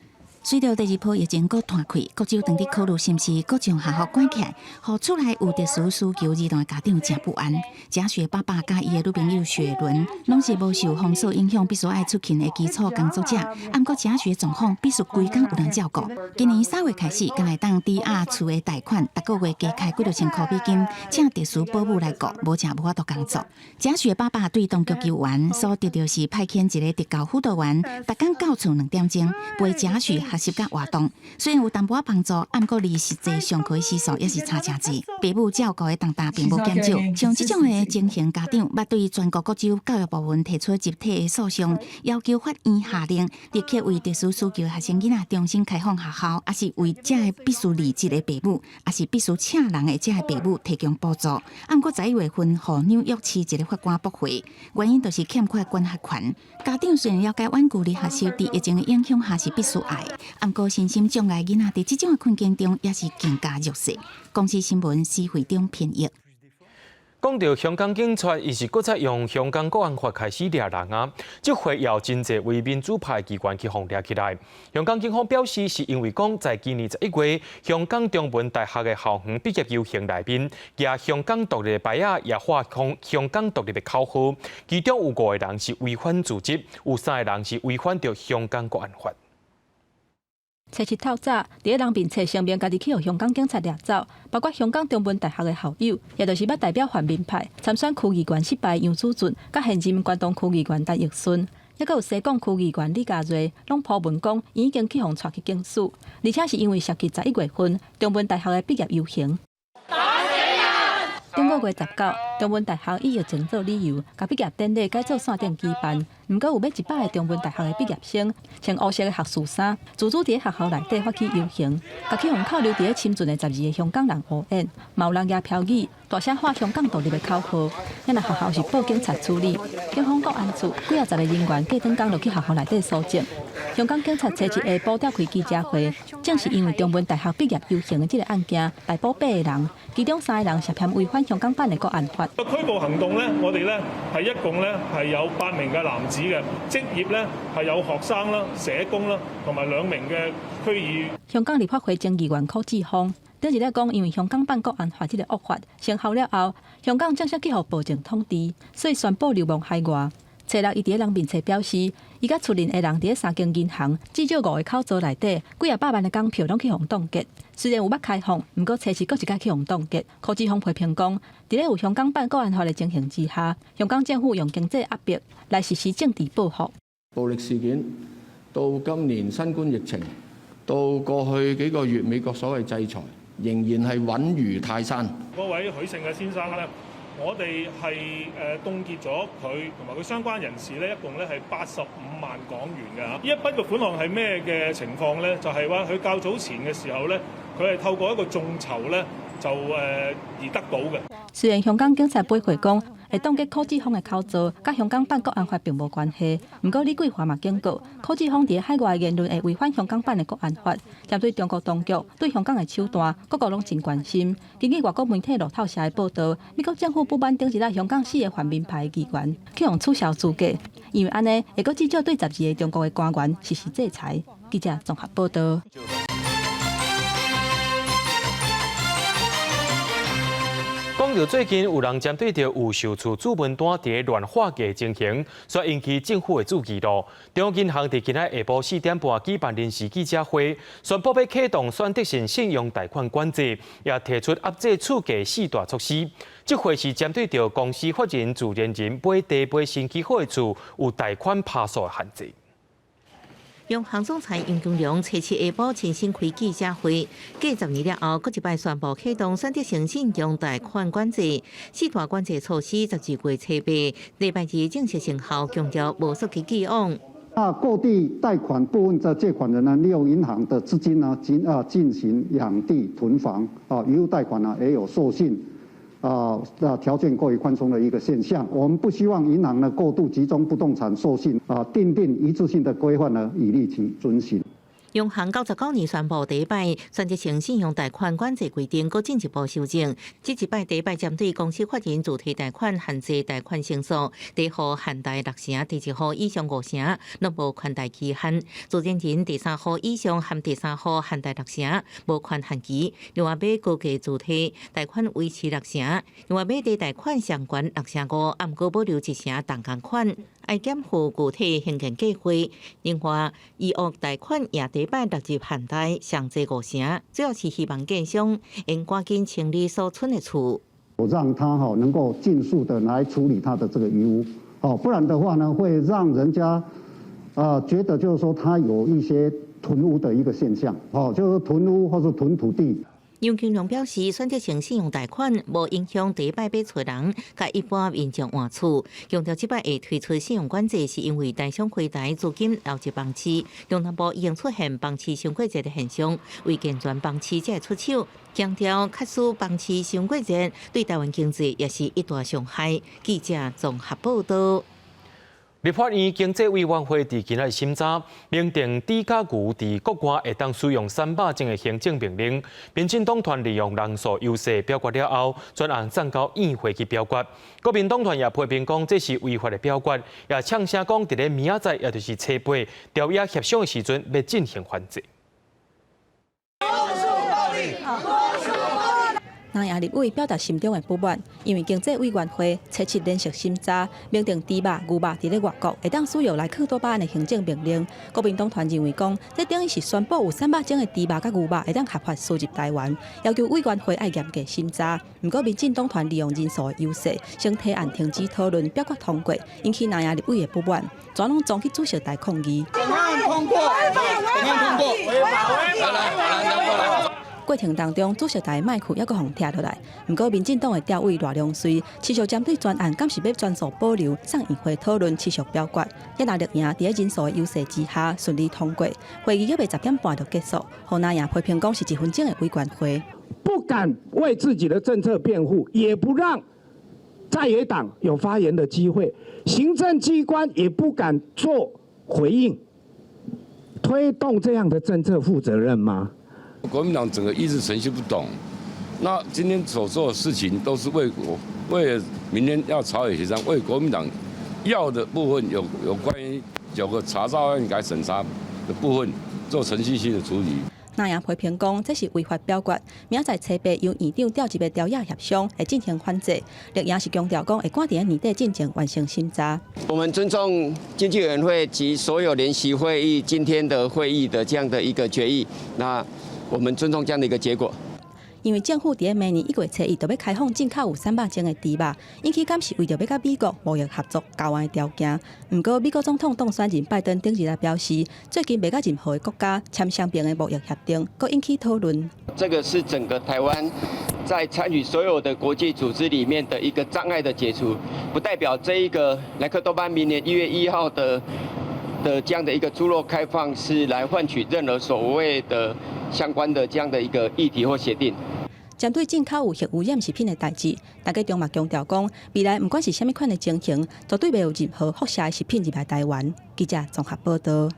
隨著第二波疫情閣湠開，各州當佇考慮是毋是閣將學校關起來，予厝內有特殊需求兒童的家長誠不安。賈雪爸爸佮伊的女朋友雪倫，攏是無受封鎖影響，必須愛出勤的基礎工作者。毋過賈雪狀況必須規工有人照顧。今年3月開始，敢會當抵押厝的貸款，逐個月加開幾若千箍美金，請特殊保姆來顧，無才無法度工作。賈雪爸爸對當局求援，所得著是派遣一個特教輔導員，逐工到厝2點鐘陪賈雪學習佮活動。雖然有淡薄仔幫助，毋過離實際上課的時數也是差誠濟。爸母照顧的重擔並無減少。像這種的情形，家長捌對全國各州教育部門提出集體的訴訟，要求法院下令立刻為特殊需求學生囡仔重新開放學校，抑是為這个必須離職的爸母，抑是必須請人的這个爸母提供補助。毋過11月份，予紐約市一个法官駁回，原因就是欠缺管轄權。家長雖然了解遠距離學習佇疫情的影響下是必須愛，毋過身心障礙囡仔佇這種的困境中也是更加弱勢。公視新聞施惠中編譯。講著香港警察，伊是閣再用香港國安法開始掠人啊！這回有真濟位民主派議員去予掠起來。香港警方表示，是因為講在今年11月，香港中文大學的校園畢業遊行內面，舉香港獨立的牌仔，也喊香港獨立的口號，其中有五個人是違反組織，有三個人是違反著香港國安法。初七透早，佇咧人面冊聲明家己去予香港警察掠走，包括香港中文大學的校友，也就是捌代表泛民派參選區議員失敗楊祖俊，佮現任關東區議員陳奕迅，抑閣有西貢區議員李家瑞，攏鋪文講𪜶已經去予帶去警署，而且是因為涉及11月份中文大學的畢業遊行。頂個月19，中文大學以疫情做理由，共畢業典禮改做線頂舉辦。毋過有欲100個中文大學的畢業生，穿烏色的學士衫，自主佇咧學校內底發起遊行，共去予扣留佇咧深圳的12個香港人烏演，嘛有人舉標語，大聲喊香港獨立的口號。咱若學校是報警察處理，警方國安處幾仔十个人員隔轉工就去學校內底搜證。香港警察初七下晡召開記者會，正是因為中文大學畢業遊行的這個案件，逮捕八個人，其中三個人涉嫌違反香港版的國安法。拘捕行動呢，我哋呢係一共呢係有8名嘅男子嘅，職業呢係有學生啦、社工啦，同埋2名嘅區議員。香港立法會前議員許智峯頂一日講，因為香港版國安法這個惡法生效了後，香港正式去予暴政統治，所以宣布流亡海外。初六，伊佇咧人面冊表示，伊佮出任的人佇咧三間銀行，至少五个口座內底，幾仔百萬的港票攏去予凍結。雖然有捌開放，毋過初七閣一擺去予凍結。許智峯批評講，佇咧有香港版國安法的情形之下，香港政府用經濟壓迫來實施政治報復。暴力事件到今年新冠疫情，到過去幾個月美國所謂制裁，仍然係穩如泰山。嗰位許姓嘅先生咧，我哋係凍結咗佢同埋佢相關人士咧，一共咧係85萬港元嘅嚇。呢一筆嘅款項係咩嘅情況咧？就係話佢較早前嘅時候咧，佢係透過一個眾籌咧就而得到嘅。雖然香港警察回覆講，會凍結許智峯的口座，佮香港版國安法並無關係。毋過李桂華嘛警告，許智峯佇海外言論會違反香港版的國安法，針對中國當局對香港的手段，各國攏真關心。根據外國媒體路透社的報導，美國政府不滿頂一日香港四個泛民派議員去予取消資格，因為按呢會閣至少對12個中國的官員實施制裁。記者綜合報導。講著最近有人針對著預售厝注文單佇咧亂畫價情形，所以引起政府的注意咯。中央銀行佇今仔下晡4點半舉辦臨時記者會，宣布欲啟動選擇性信用貸款管制，也提出壓制厝價四大措施。這回是針對著公司法人、自然人買地買新起好的厝有貸款趴數的限制。央行總裁楊金龍初七下晡親身開記者會，過10年了後，閣一擺宣布啟動選擇性信用貸款管制，四大管制措施12月初八禮拜二正式生效，強調無溯及既往。那購地貸款部分的借款人呢，利用銀行的資金呢進行養地囤房啊，餘額貸款呢也有授信啊，那條件過於寬鬆的一個現象。我們不希望銀行呢過度集中不動產授信啊，訂定一致性的規範呢，以利其遵循。央行99年宣布第一擺選擇性信用貸款管制規定，閣進一步修正。這一擺第一擺針對公司法人自提貸款限制貸款成數，第一戶限貸六成，第二戶以上五成，攏無寬貸期限。自然人第三戶以上含第三戶限貸六成，無寬限期。另外，買高價自提貸款維持六成，另外買地貸款上懸六成五，毋過保留一成動工款，愛檢附具體興建計劃。另外，醫學貸款也第一擺納入限貸，上濟五成，主要是希望建商應趕緊清理所存的厝，我讓他哈能夠盡速的來處理他的這個餘屋，哦，不然的話呢，會讓人家啊覺得就是說他有一些囤屋的一個現象，哦，就是囤屋或是囤土地。楊金龍表示，選擇性信用貸款無影響第一擺買厝人佮一般民眾換厝。強調這擺會推出信用管制，是因為台商回台資金流入房市，中南部已經出現房市傷過熱的現象，為健全房市才會出手。強調，假使房市傷過熱，對台灣經濟也是一大傷害。記者綜合報道。立法院經濟委員會佇今仔日審查，明定豬佮牛佇國外會當使用300種的行政命令。民進黨團利用人數優勢表決了後，專案送交院會去表決。國民黨團也批評講這是違法的表決，也嗆聲講佇咧明仔載，也就是初八朝野協商的時陣，欲進行反制。南亞立委表達心中的不滿，因為經濟委員會初七連續審查，明定豬肉、牛肉佇咧外國會當使用萊克多巴胺的行政命令。國民黨團認為講，這等於是宣布有300種的豬肉佮牛肉會當合法輸入台灣，要求委員會愛嚴格審查。毋過民進黨團利用人數的優勢，先提案停止討論，表決通過，引起南亞立委的不滿，全攏衝去主席台抗議。本案通過，本案通過，來來來來。過程當中，主席台麥克猶閣予拆落來。毋過，民進黨的調委賴良瑞持續針對專案，敢是欲全數保留送院會討論，持續表決。也若力贏佇咧人數的優勢之下順利通過。會議猶未10點半就結束，予藍營批評講是一分鐘的委員會。不敢為自己的政策辯護，也不讓在野黨有發言的機會，行政機關也不敢做回應。推動這樣的政策負責任嗎？國民黨整個議事程序不懂，那今天所做的事情都是為國，為了明天要朝野協商，為國民黨要的部分有關於有個查照案改審查的部分做程序性的處理。藍營批評講，這是違法表決，明仔載初八由院長召集的朝野協商會進行反制。綠營是強調講，會趕佇年底進前完成審查。我們尊重經濟委員會及所有聯席會議今天的會議的這樣的一個決議。那我們尊重這樣的一個結果。因為政府佇咧明年1月初一就欲開放進口有300種的豬肉，引起敢是為著欲佮美國貿易合作交換條件。毋過美國總統當選人拜登頂日來表示，最近袂佮任何的國家簽雙邊的貿易協定，閣引起討論。這個是整個台灣在參與所有的國際組織裡面的一個障礙的解除，不代表這一個萊克多巴明年1月1號的這樣的一個豬肉開放是來換取任何所謂的相關的這樣的一個議題或協定。針對進口有核污染食品的代誌，陳吉仲嘛強調講，未來毋管是啥物款的情形，絕對袂有任何輻射的食品入來台灣。記者綜合報道。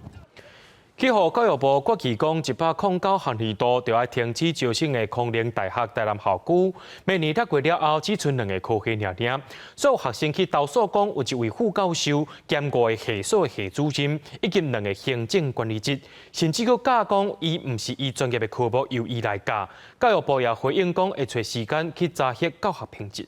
去予教育部決議講，109學年度就愛停止招生的康寧大學台南校區，明年讀過了後，只賰兩個科系爾爾。所有學生去投訴講，有一位副教授兼五個系所的系主任，以及兩個行政管理職，甚至閣教講，伊毋是伊專業的科目，由伊來教。教育部也回應講，會揣時間去查核教學品質。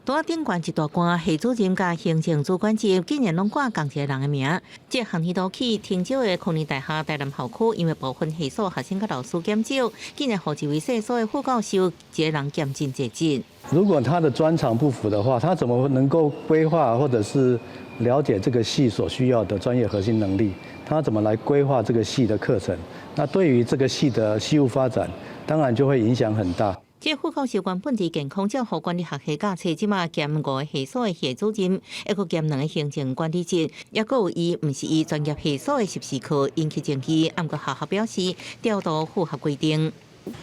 拄仔頂懸一大罐系主任佮行政主管職，竟然攏掛仝一个人的名。這學年度起停招的康寧大學台南校區，因為部分系所學生佮老師減少，竟然予一位系所的副教授一个人兼真濟職。如果他的專長不符的話，他怎麼能夠規劃或者是了解這個系所需要的專業核心能力？他怎麼來規劃這個系的課程？那對於這個系的系務發展，當然就會影響很大。這副教授原本佇健康照護管理學系教冊，這馬兼五個系所的系主任，猶閣兼兩個行政管理職，猶閣有伊毋是伊專業系所的實習課，引起爭議。毋過學校表示調度符合規定。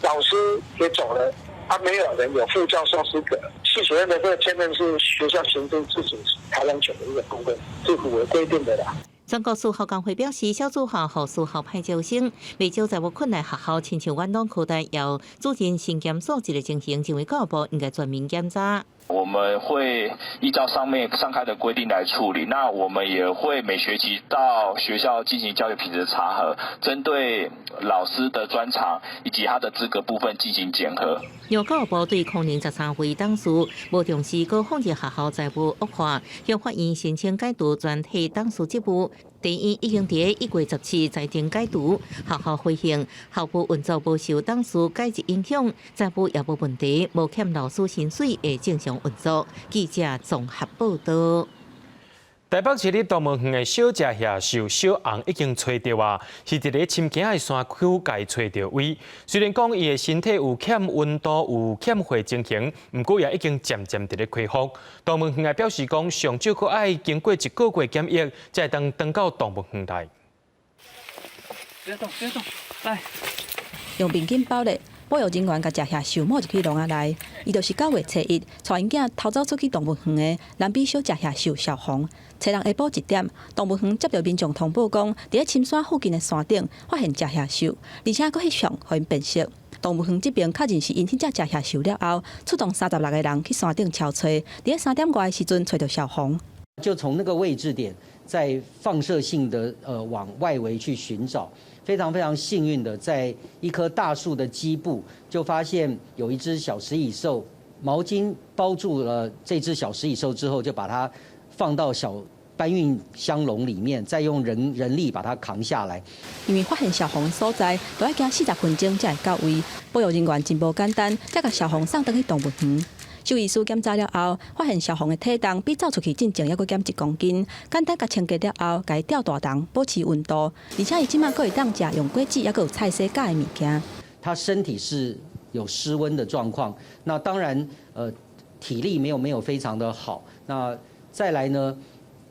老師也走了，啊，沒有人有副教授資格。系主任的這個兼任是學校行政自主裁量權的一個部分，是符合規定的啦。全國私校工會表示，少子化予私校歹招生，袂少財務困難學校，親像遠東科大有主任身兼數職的情形，認為教育部應該全面檢查。我們會依照上面上開的規定來處理，那我們也會每學期到學校進行教育品質查核，針對老師的專長以及他的資格部分進行檢核。由教育部對空零13位董事無重視，閣放任學校財務惡化，向法院申請解除全體董事職務。第一已經佇1月17裁定解除，學校回應校務運作無受董事解職影響，財務也無問題，無欠老師薪水會正常運作。記者綜合報導。台北市立動物園的小食蟻獸小紅已經揣著啊，是佇咧深坑的山區共揣著位。雖然講伊的身體有欠溫度、有欠血情形，毋過也已經漸漸佇咧恢復。動物園也表示講，上少閣愛經過一個月檢疫，才會當轉到動物園內。別動，別動，來。用面巾包咧。保育人員共食蟻獸抱入去籠仔內，伊就是9月初一，帶𪜶囝偷走出去動物園的藍比小食蟻獸小紅。初六下晡1點，動物園接著民眾通報講，佇咧深山附近的山頂發現食蟻獸，而且閣翕相予𪜶辨識。動物園這邊確認是𪜶彼隻食蟻獸了後，出動36個人去山頂搜揣，佇咧3點外的時陣揣著小紅。就從那個位置點，在放射性的往外圍去尋找。非常非常幸運的，在一棵大樹的基部就發現有一隻小食蟻獸，毛巾包住了這隻小食蟻獸之後，就把它放到小搬運箱籠裡面，再用人力把它扛下來。因為發現小紅所在，都愛行40分鐘才會到位，保育人員真無簡單，才共小紅送轉去動物園。獸醫師檢查了後，發現小紅的體重比走出去進前猶閣減1公斤，簡單共清潔了後，共伊吊大籠，保持溫度，而且伊這馬閣會當食用果子，猶閣有菜洗咬的物件。他身體是有失溫的狀況，那當然，體力沒有非常的好。那再來呢，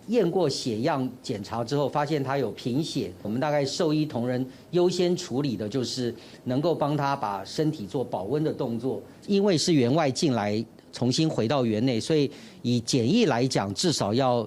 驗過血樣檢查之後，發現他有貧血，我們大概獸醫同仁優先處理的就是能夠幫他把身體做保溫的動作，因為是園外進來。重新回到園內，所以以檢疫來講，至少要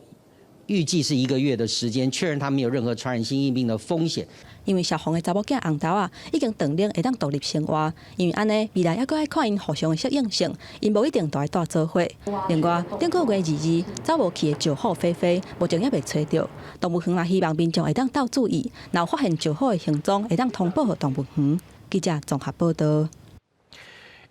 預計是一個月的時間，確認他沒有任何傳染性疫病的風險。因為小紅的查某囝紅豆仔已經斷奶會當獨立生活，因為按呢未來猶閣愛看𪜶互相的適應性，𪜶無一定都愛蹛做伙。另外，頂個月22走無去的石虎飛飛，目前猶未揣著。動物園也希望民眾會當鬥注意，若有發現石虎的行蹤，會當通報予動物園。記者綜合報導。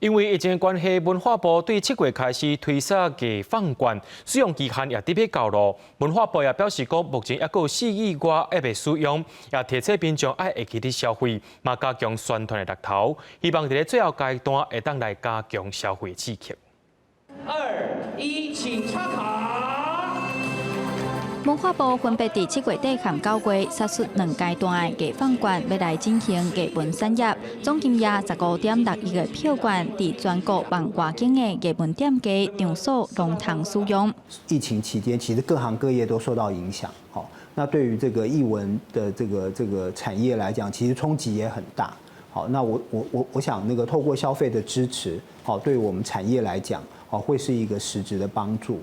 因為疫情的關係，文化部對7月開始推售藝放券，使用期限也特別到咯。文化部也表示講，目前猶閣有4億外還未使用，也提醒民眾愛會記得消費，嘛加強宣傳的力頭，希望佇咧最後階段會當來加強消費刺激。二一，請插卡。文化部分別佇7月底和9月殺出兩階段的藝放券，欲來振興藝文產業。總金額15.6億的票券，佇全國萬外間的藝文店家場所攏通使用。疫情期間，其實各行各業都受到影響。好，那對於這個藝文的這個產業來講，其實衝擊也很大。好，那我想，那個透過消費的支持，好，對我們產業來講，好，會是一個實質的幫助。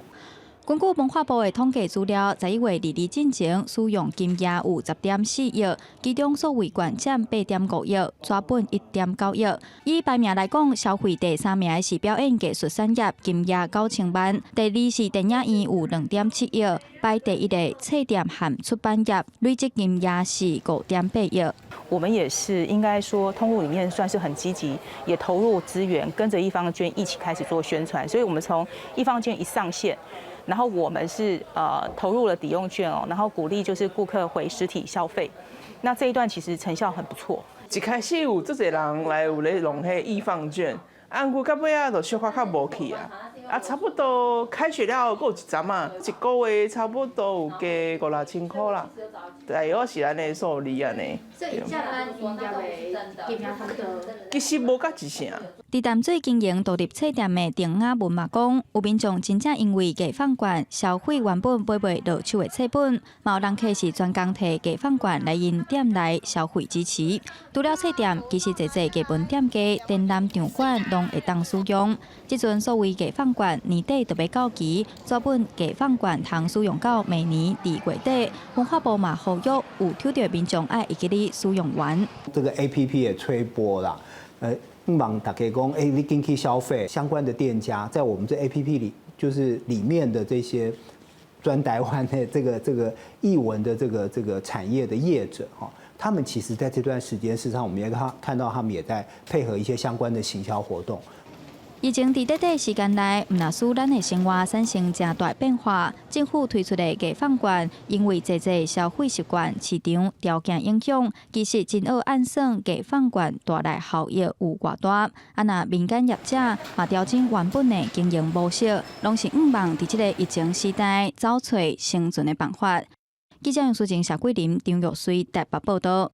根據文化部的統計資料，11月22進前使用金額有10.4億，其中數位券佔8.5億，紙本1.9億。以排名來講，消費第三名的是表演藝術產業，金額9000萬；第二是電影院有2.7億，排第一的冊店和出版業，累計金額是5.8億。我們也是應該說，通路裡面算是很積極，也投入資源，跟着藝 FUN 券一起開始做宣傳。所以，我們從藝 FUN 券一上線，然後我們是投入了抵用券哦，然後鼓勵就是顧客回實體消費。那這一段其實成效很不錯。一開始有足濟人來有咧用彼藝 FUN 券，啊，毋過到尾仔就小可較無去啊。啊，差不多開學了後，閣有一陣仔，一個月差不多有加五六千箍啦，大約是按呢數字按呢。其實無甲一成。佇淡水經營獨立冊店的鄧雅文嘛講，有民眾真正因為藝 FUN 券消費原本買袂落手的冊本，嘛有人客是專工提藝 FUN 券來𪜶店內消費支持。除了冊店，其實濟濟藝文店家、展覽場館攏會當使用。這陣所謂藝 FUN 券年底就欲到期，紙本藝放券通使用到明年2月底。文化部嘛呼籲有抽著民眾愛會記得使用完。這個 APP 也推播啦，望大家講，欸，你緊去消費，相關的店家在我們這 APP 裡，就是裡面的這些專台灣的這個藝文的這個產業的業者哈，他們其實在這段時間，事實上我們也看到他們也在配合一些相關的行銷活動。疫情佇短短時間內，毋但使咱的生活產生誠大變化。政府推出的藝放券，因為濟濟消費習慣、市場條件影響，其實真學按算藝放券帶來效益有偌大。啊，若民間業者嘛調整原本的經營模式，攏是向望佇這個疫情時代找揣生存的辦法。記者楊淑靜、謝桂林、張玉穗台北報導。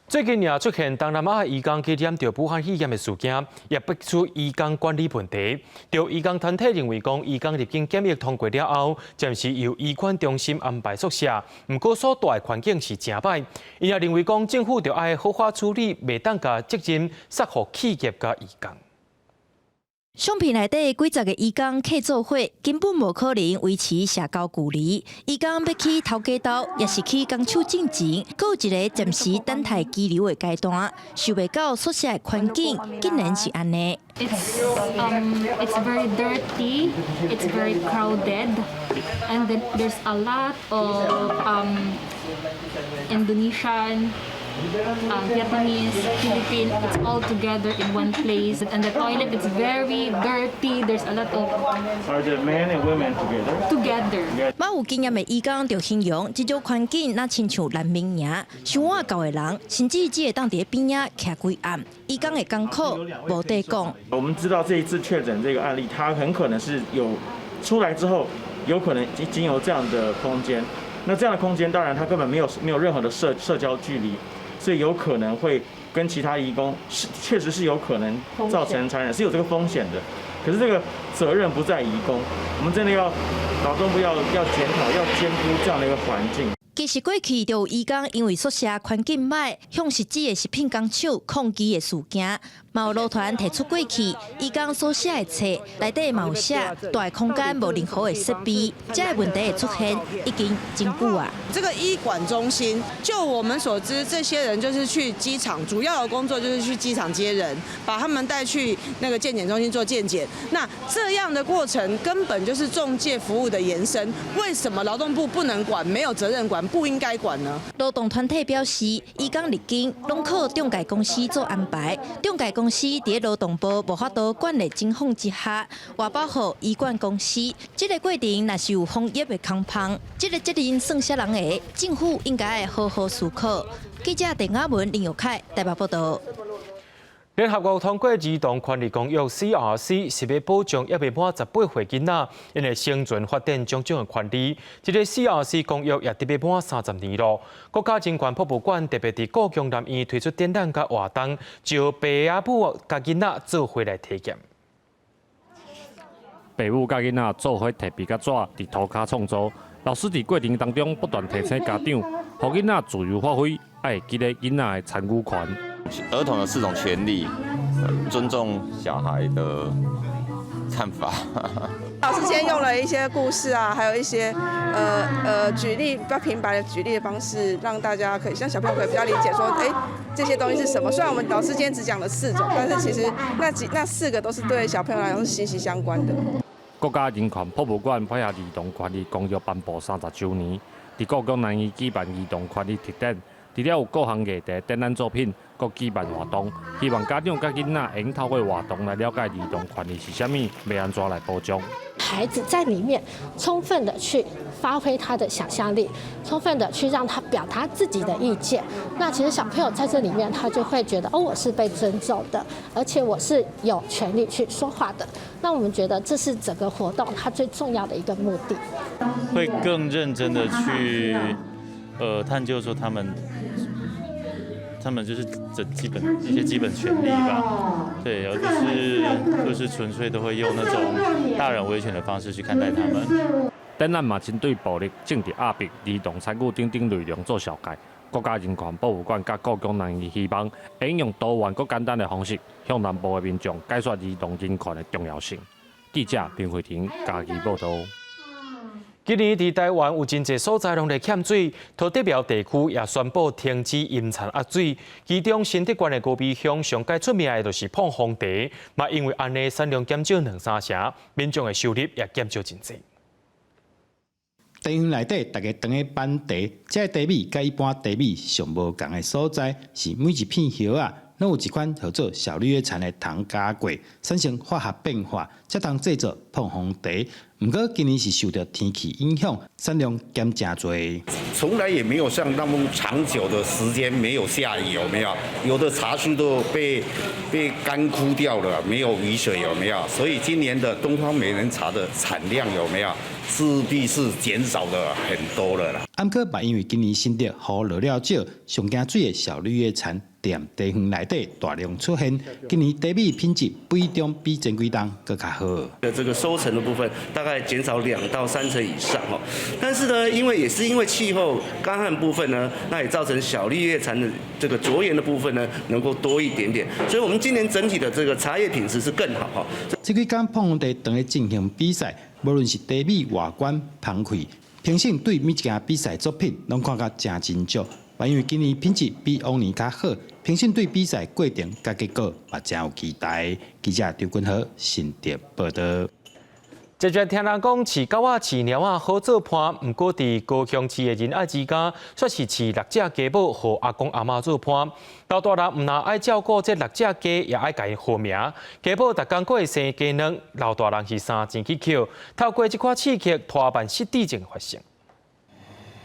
最近也出現東南亞移工去染著武漢肺炎的事件，也逼出移工管理問題。著移工團體認為講，移工入境檢疫通過了後，暫時由移管中心安排宿舍，毋過所蹛的環境是誠歹。𪜶也認為講，政府著愛好好處理，袂當共責任捒予企業佮移工。相片內底幾十个移工客做伙，根本無可能維持社交距離。移工欲去頭家兜，抑是去工廠進前，閣有一个暫時等待羈留的階段，想袂到宿舍的環境竟然是按呢。 It's very dirty, it's very crowded, and then there's a lot of Indonesian, Vietnamese, Philippine, it's all together in one place. And the toilet is very dirty. There's a lot of Are the men and women together? Together. 嘛有經驗的移工就形容，這種環境若親像難民營，傷倚厚的人，甚至只會當佇邊仔徛規暗。移工的艱苦無得講。我們知道這一次確診這個案例，他很可能是有出來之後，有可能經由這樣的空間。那這樣的空間，當然他根本沒有任何的社交距離，所以有可能會跟其他移工是確實是有可能造成傳染，是有這個風險的。可是這個責任不在移工，我們真的要勞動部要檢討，要監督這樣的一個環境。其實過去就有移工因為宿舍環境歹，向實質的食品工廠抗議的事件，嘛有勞團提出過去移工所寫的冊內底嘛有寫大空間無任何的設備，這个問題的出現已經真久啊。這個醫管中心，就我們所知，這些人就是去機場，主要的工作就是去機場接人，把他們帶去那個健檢中心做健檢。那這樣的過程根本就是仲介服務的延伸。為什麼勞動部不能管，沒有責任管？不應該管呢？勞動團體表示，移工入境攏靠中介公司做安排，中介公司佇勞動部無法度管的情況之下，外包予醫管公司。這个過程若是有防疫的空縫，這个責任算啥人的？政府應該好好思考。記者鄧亞文、林玉凱台北報導。聯合國通過兒童權利公約 CRC 是欲保障猶未滿18歲囡仔，𪜶的生存發展種種的權利。這个 CRC 公約也得欲滿30年囉。國家人權博物館特別佇故宮南院推出展覽佮活動，招爸仔母佮囡仔做伙來體驗。爸母佮囡仔做伙提筆佮紙，佇塗跤創作。老師佇過程當中不斷提醒家長，予囡仔自由發揮，愛會記得囡仔的參與權。兒童的四種權利，尊重小孩的看法。老師今天用了一些故事啊，還有一些舉例比較平白的舉例的方式，讓大家可以像小朋友可以比較理解說，哎，這些東西是什麼。雖然我們老師今天只講了四種，但是其實那四個都是對小朋友來講是息息相關的。國家人權博物館配合兒童權利公約頒布30週年，佇故宮南院舉辦兒童權利特展，除了有各項藝術展覽作品，閣舉辦活動，希望家長佮囡仔會用透過活動來了解兒童權利是啥物，欲按怎來保障。孩子在裡面充分的去發揮他的想象力，充分的去讓他表達自己的意見。那其實小朋友在這裡面，他就會覺得哦，我是被尊重的，而且我是有權利去說話的。那我們覺得這是整個活動它最重要的一個目的。會更認真的去探究說他們就是這基本一些基本權利吧，對，而不是就是純粹都會用那種大人威權的方式去看待他們。展覽嘛針對暴力、政治壓迫、兒童參與等等內容做紹介。國家人權博物館佮故宮南院希望會用多元閣簡單的方式，向南部的民眾解說兒童人權的重要性。記者林慧婷嘉義報道。今年佇台灣有真濟所在攏咧欠水，桃竹苗地區也宣布停止淹田壓水。其中新竹縣的高美鄉上蓋出名的就是膨風茶，嘛因為按呢產量減少兩三成，民眾的收入也減少真濟。茶園內底，大家當咧挽茶，這个茶米佮一般茶米上無仝的所在，是每一片葉仔攏有一款號做小綠葉蟬的糖加過，產生化學變化，才通製作膨風茶。毋過今年是受著天氣影響，產量減誠濟。從來也沒有像那麼長久的時間沒有下雨，有沒有？有的茶樹都被乾枯掉了，沒有雨水，有沒有？所以今年的東方美人茶的產量有沒有？勢必是減少了很多了啦。毋過嘛，因為今年新竹雨落了少，上驚水的小綠葉蟬踮茶園內底大量出現，今年茶米品質比重比前幾冬閣較好。的這個收成的部分大概減少2到3成以上哦，但是呢，因為也是因為氣候乾旱部分呢，那也造成小綠葉蟬的這個啄螈的部分呢，能夠多一點點，所以我們今年整體的這個茶葉品質是更好哈。這幾工膨風茶當咧進行比賽，無論是茶米外觀、芳氣，評審對每一件比賽作品攏看甲誠斟酌。因為今年品質比往年較好，評審對比賽過程佮結果嘛誠有期待。記者張君豪新竹報道。常常聽人講，飼狗仔、飼貓仔好做伴，毋過佇高雄市的仁愛之家，卻是飼六隻雞母，予阿公阿嬤做伴。老大人毋但愛照顧這六隻雞，也愛共𪜶號名。雞母逐工閣會生雞卵，老大人是三錢去抾。透過這款刺激，拖慢失智症發生。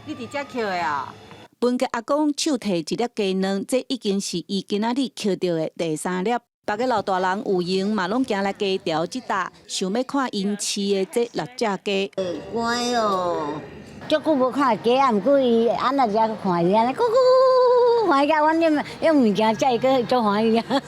你佇遮抾的啊？文傑阿公手提一粒雞卵，這已經是伊今仔日抾著的第三粒。別个老大人有閒嘛，攏行來雞牢這搭，想欲看𪜶飼的這六隻雞。乖哦，足久無看雞仔，毋過伊按那遮看伊按呢，咕咕咕咕，歡喜甲阮用用物件食，伊閣足歡喜啊。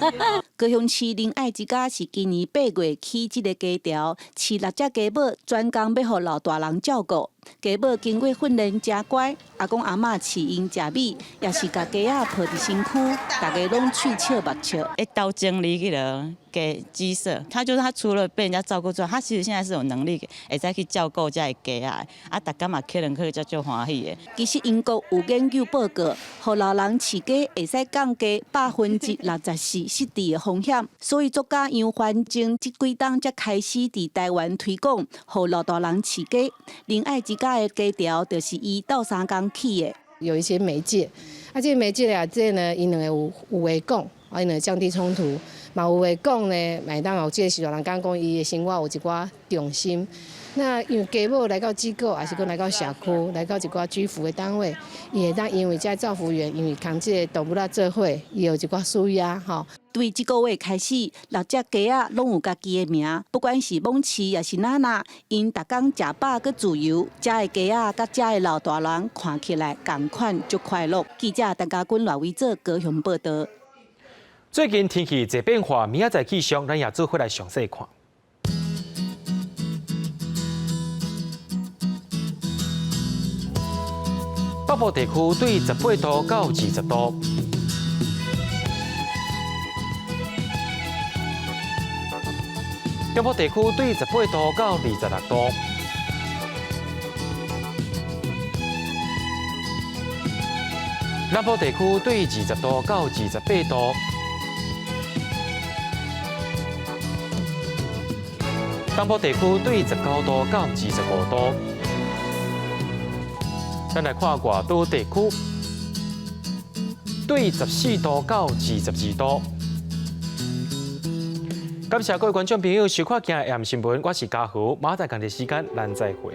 高雄市仁愛之家是今年8月起這个雞牢，飼六隻雞母，專工欲予老大人照顧。雞母經過訓練誠乖，阿公阿嬤飼𪜶食米，也是共雞仔抱佇身軀，大家攏喙笑目笑。會鬥整理彼个雞雞舍，他就是他除了被人家照顧之外，他其實現在是有能力會使去照顧這个雞仔，啊，逐工嘛客人去才足歡喜的。其實英國有研究報告，予老人飼雞會使降低64%失智的風險，所以作家楊環境這幾冬才開始佇台灣推廣，予老大人飼雞。仁愛之家的雞牢就是伊鬥相共起的。有一些媒介，啊，這個媒介啊，這呢，𪜶兩个有有話講，啊，𪜶兩个降低衝突，嘛有話講呢，會當有這個時陣人講講伊的生活有一寡重心。那因為雞母來到機構，抑是講來到社區，來到一寡居服的單位，伊會當因為這照服員，因為仝這个動物仔做伙，伊有一寡舒壓吼。對這個月開始，六隻雞仔攏有家己的名，不管是母飼抑是娜娜，𪜶逐工食飽閣自由，遮的雞仔佮遮的老大人看起來仝款足快樂。記者陳家軍賴維做高雄報道。最近天氣濟變化，明仔載氣象，咱也做伙來詳細看。北部地區對18度到20度。中部地區對18度到26度。南部地區對20度到28度。東部地區對19度到25度。咱來看外島地區，對14度到22度。感謝各位觀眾朋友收看今日的新聞，我是嘉豪，明仔載仝一時間，咱再會。